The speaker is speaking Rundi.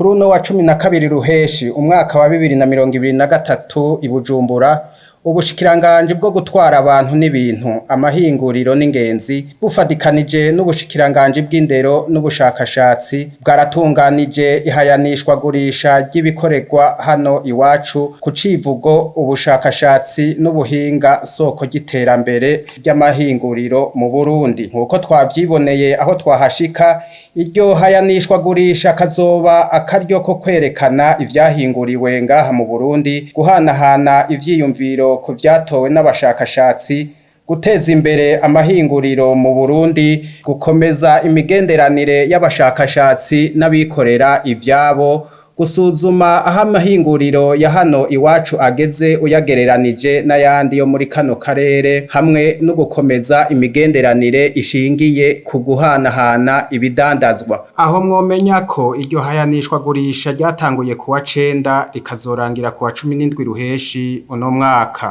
Kuri uno wa 12 Ruheshi umwaka wa 2023 i Bujumbura, ubushikiranganji bwo gutwara abantu n'ibintu, amahinguriro n'ingenzi bufadikanije n'ubushikiranganji bw'indero n'ubushakashatsi bwaratunganije ihayanishwagurisha ry'ibikorerwa hano iwacu ku civugo ubushakashatsi n'ubuhinga soko ry'iterambere ry'amahinguriro mu Burundi. Nk'uko twavyiboneye aho twahashika, iryo hayanishwagurisha kazoba akaryo ko kwerekana ivyahinguriwe ngaha mu Burundi, guhanahana ivyiyumviro ku vyatowe n'abashakashatsi, guteza imbere amahinguriro mu Burundi, gukomeza imigenderanire y'abashakashatsi n'abikorera ivyabo, gusuzuma aho amahinguriro ya hano iwacu ageze uyagereranije n'ayandi yo muri kano karere, hamwe no gukomeza imigenderanire ishingiye ku guhanahana ibidandazwa. Aho mwomenya ko iryo hayanishwagurisha ryatanguye kuwa 9 rikazorangira kuwa 17 Ruheshi uno mwaka.